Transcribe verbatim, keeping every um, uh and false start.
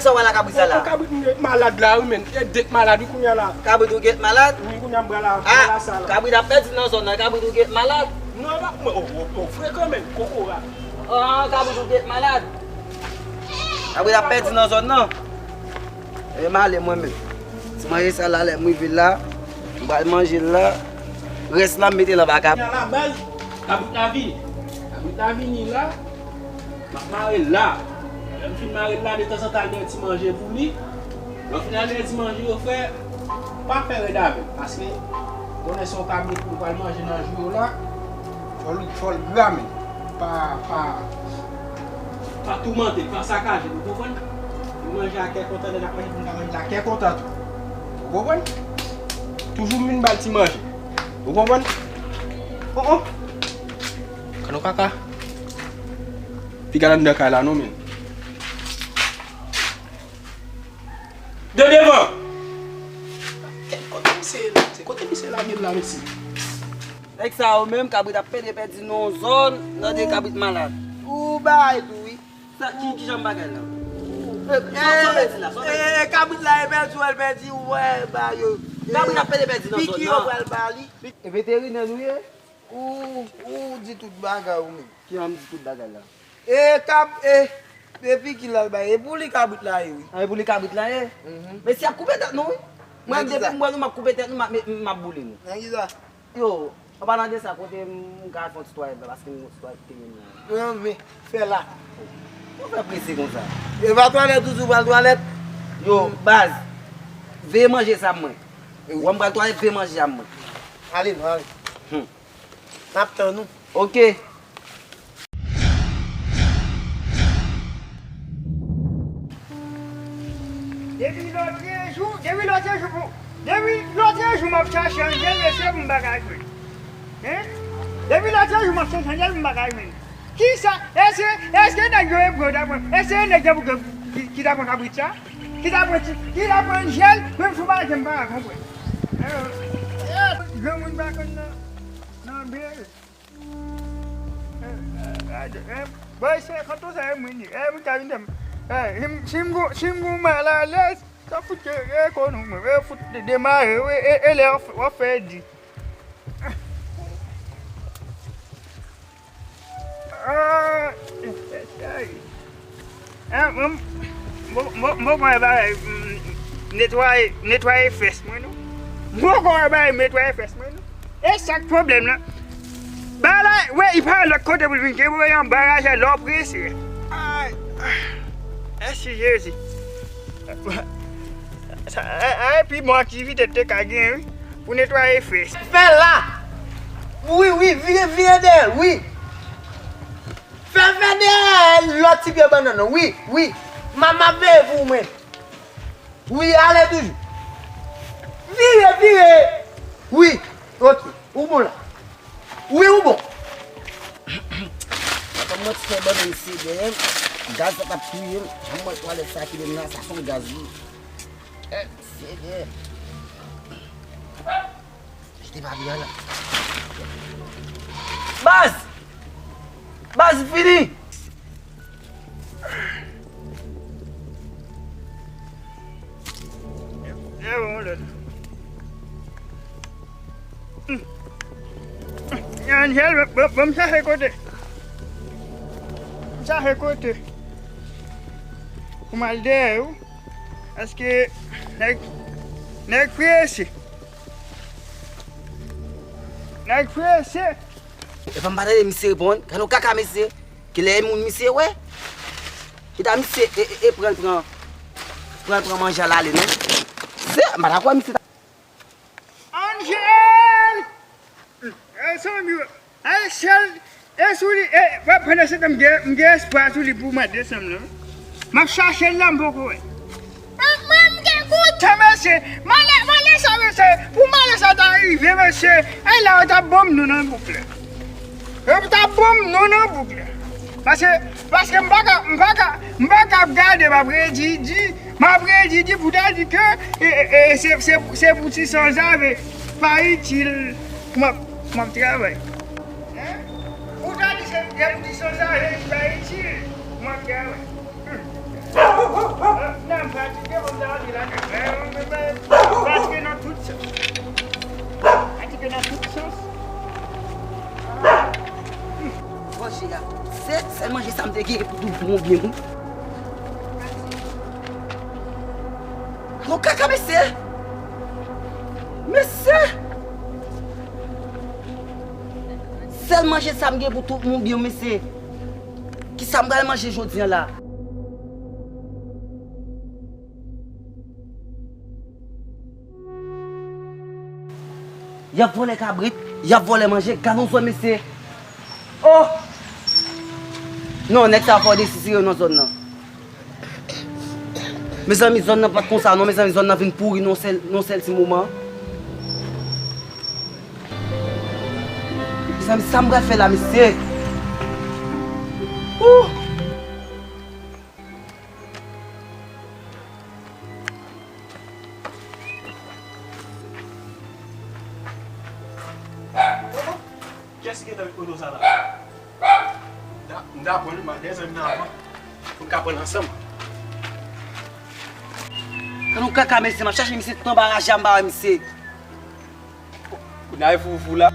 Sa w wè la kabrit sa la? Kabrit mwen malad la wi, men. E de k malad wi kounye a la. Kabrit ou gen malad? Wi, kounye a m pral la, m pral la sa la. Kabrit ap pèdi nan zòn nan, kabrit ou gen malad? Non, e pa, o, o, o, frekan, men, kokorat. Ah, kabrit ou gen malad. Kabrit ap pèdi nan zòn nan. E m ale mwen menm. Ti manje sa la, lè m rive la, m pral manje l la. Rès la, m mete l anba kab. Kounye a la, baz, kabrit la vini. Kabrit la vini la. M ap mare l la. Lè m fin mare l la, detanzantan al dèyè ti manje pou li. Lè w fin al dèyè ti manje yo, frè, pa fè rèd avè l. Paske, konnen se yon kabrit ou pral manje nan jou yo la, fò l, fò l gra, men. Pa, pa, pa toumante l, pa sakaje l, ou konprann? Pou manje a kè kontan, lè n ap manje, pou n ka manje l a kè kontan tou. Ou konprann? Toujou vin ba l ti manje. Ou konprann? Oh, oh. Kano kaka. Piga l anndan kay la non, men. De devan! Kote misye, kote misye lage l la, mesye? Nèg sa yo menm, kabrit ap pede pèdi nan yon zòn, tande kabrit malad. Ou bay tou, wi. Sa, ki, ki jan bagay la? Eh, sa, sa w vle di la, sa w vle di? Eh, kabrit la, e pèdi, w al pèdi, ou wè, ba yo. Kabrit ap pede pèdi nan zòn nan. Piki yo pral ba li. E veterinè nou ye? Ou, ou di tout bagay ou menm. Ki jan m di tout bagay la? E kab, e, e piki l al bay, e pou li kabrit la ye, wi. A, e pou li kabrit la ye? Mhm. Mesye ap koupe tèt nou, wi. Mwen, depi m wè nou, m ap koupe tèt nou, m ap, m ap boule nou. Nan ki sa? Yo, an palan de sa, kote m ka al fè yon ti twalèt la, paske m gen yon ti twalèt ki te menm la. Mwen, men, fè la. Ou fè prese konsa? E pa twalèt ou di w pral twalèt? Yo, baz, veye manje sa mwen. Ou wè m pral twalèt, veye manje a mwen. Ale non, ale. Hmm. N ap tann ou. Ok. Depi lòtrejou, depi lòtrejou pou, depi lòtrejou m ap chache Angel, mesye, pou m pa ka jwenn. Hein? Depi lòtrejou m ap chache Angel, pou m pa ka jwenn. Kisa? Èske, èske nèg yo e pran, ta pran, èske nèg yo ki, ki ta pran kabrit sa? Ki ta pran ti, ki ta pran Angel, menm si w pa jem pa konprann. Eh, granmoun pa konn nan, nan bere. Eh, eh, eh, eh, bay senkant ou sa, eh, mwen, eh, mwen ka vin dèm. Eh, si m, si m gon, si m gon mal alèz, sa fout ke, eh, ekonomi, eh, fout de, demare, eh, eh, eh, lè w ap fè di. Ah, ay. Ah, mwen, mwen, mwen, mwen, mwen, bagay, mm, netwaye, netwaye fès mwen, non. Mwen, mwen, bagay, netwaye fès mwen, non. E sa k pwoblèm nan. Bagay la, wè, li pa lòt kote pou l vin, gen pou l anba raje lè w prese. Ay, mèsi Jezi. Sa, a, a, pi bon aktivite te ka gen, wi, pou netwaye fès. Fè la! Wi, wi, vire, vire dèyè, wi. Fè, fè dèyè lòt ti pye bannann nan, wi, wi. M a, m ap veye pou ou, mwen. Wi, ale toujou. Vire, vire. Wi, ok. Ou bon la. Wi, ou bon. Atann mwen ti fè bannann se dèyè m. Gaz la t ap touye m. Jan mwen twalèt sa ki menm nan, sa se yon gaz, wi. Eh, Senyè. Kite papye a la. Baz! Baz, fini! E bon, lè. Angel, bon, bon, m chache kote. M chache kote. Pou m al dèyè ou. Paske nèg, nèg prese. Nèg prese. Epa m pa tande misye reponn. Gade yon kaka mesye. Kilè e moun misye wè? Kit a misye e, e, e pran, pran, pran, pran manje al ale non. Se, m pa ta kwè misye ta Angel! E, zanmi, e, sèl, e sou li, e, pandan se tan, m gen, m gen espwa sou li pou mwa desanm nan. M ap chache l la, m poko wè. Mwen, mwen, m gen goutan, mesye. Malè, malè sa, mesye. Pou malè sa ta rive, mesye. E la, yo t ap ban m nou nan bouk la. Yo t ap ban m nou nan bouk la. Paske, paske m pa ka, m pa ka, m pa ka ap gade, m ap redi, di, m ap redi, di pou ta di ke, e, e, e, se, se, se pou ti sanzave pa itil, m ap, m ap travay. Hein? Pou ta di se, se pou ti sanzave pa itil, m ap travay. Hmm. Pratike, bon, sa va, la, pratike nan tout sans. Pratike nan tout sans. Manje a. Se sèl manje sa m te gen pou tou pou mwen byen, wi. Bon, kaka, mesye. Mesye. Sèl manje sa m gen pou tou pou mwen byen, mesye. Kisa m pral manje jodi a la? Y ap vòlè kabrit, y ap vòlè manje, gad yon zòn, mesye. Oh! Non, nèg sa fò desisire nan zòn nan. Mezanmi, zòn nan pa t konsa non, mezanmi, zòn nan vin pouri nan sèl, nan sèl ti moman. Mezanmi, sa m pral fè la, mesye? Ooh! Kiyès ki gentan met oto sa la? M ta, m ta pran li, m al dèyè zanmi nan avan. Pou n ka pran l ansanm. Gad yon kaka, mesye, m ap chache misye tout anba raje a, m pa wè misye. Kounye a e fou fou la.